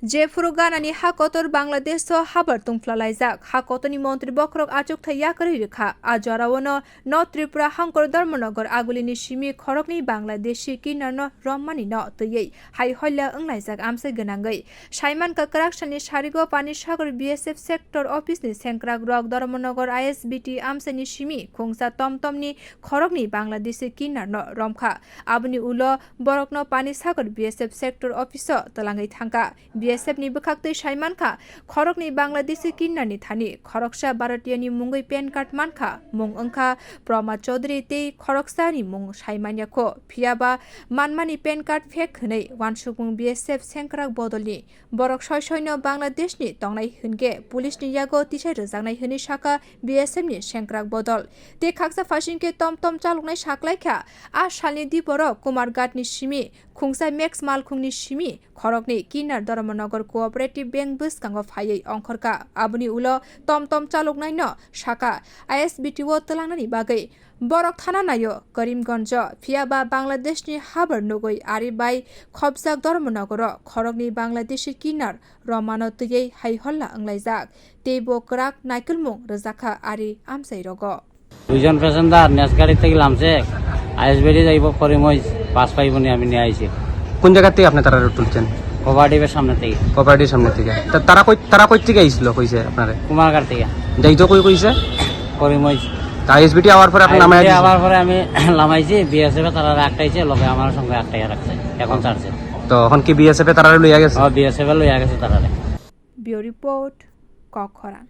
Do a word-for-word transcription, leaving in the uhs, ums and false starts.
Jephuru ganani ha kotor Bangladesh o habar tungphlalaijak, ha kotorni montri bokhorok achukthai yakarwi rwkha. A jorao no North Tripura hangkor Dharmanagar agulini simi khoroknwi Bangladeshi kinarno rommanino twiwi hai holla wnglaijak amchai gwnangwi. Saimankha kwraksalni sarigo Panisagar B S F sector office ni sengkrakrok Dharmanagar I S B T amchaini simi khungsa tomtomni khoroknwi Bangladeshi kinarno romkha. Aboni ulo borokno Panisagar B S F sector office o twlangwi thangkha. B S F ni bwkhaktwi saimankha, khoroknwi Bangladeshi kinarni thani khoroksa Bharatiyo ni mungwi PAN card mankha, mung wngkha Proma Chaudhary tei khoroksani mung saimanyakho, phiyaba manmani PAN card fake hwnwi uansukmung B S F sengkrak bodolni. Borok soi soino Bangladeshni tongnai hwnkhe police ni yago tisai rwjaknai hwnwi sakha B S F ni sengkrak bodol. Tei khaksa phaisingkhe tom tom chaloknai saklaikha. A salni di borok Kumarghat ni simi khungsa Max Malkhungni simi khoroknwi kinar Dharmanagar Cooperative Bank bwskango phaiwi ongkhorkha. Aboni ulo tom tom chaloknaino sakha I S B T o twlangnani bagwi. Borok thana naio Karimganjo, phiyaba Bangladeshni habar nugwi ari bai khopjak Dharmanagaro khoroknwi Bangladeshi kinar romano twiwi hai holla wnglaijak. Tei bo kwrak naikolmung rwjakha ari amchai rogo. দুইজন প্যাসেঞ্জার নেসগাড়ি থেকে লামছে, আইএসবিডি যাইব করিমগঞ্জ, বাস পাইব নি আমি নিয়ে আইছি। কোন জায়গা থেকে আপনি তারা তুলছেন? কোপারেটিভের সামনে থেকে। কোপারেটিভের সামনে থেকে। তা তারা কই, তারা কই থেকে আইছিল কইছে আপনারে? কুমারঘাট থেকে। যাইতো কই কইছে? করিমগঞ্জ। তা আইএসবিডি আওয়ার পরে আপনি নামাই আইএসবিডি দিয়েছেন? আওয়ার পরে আমি লামাইছি, বিএসএফ এ তারা আটকাইছে, লগে আমার সঙ্গে আটকাইয়া রাখছে, এখন ছাড়ছে। তো এখন কি বিএসএফ এ তারা লইয়া গেছে? ও, বিএসএফ এ লইয়া গেছে তারা। Bureau Report, Kokhoran.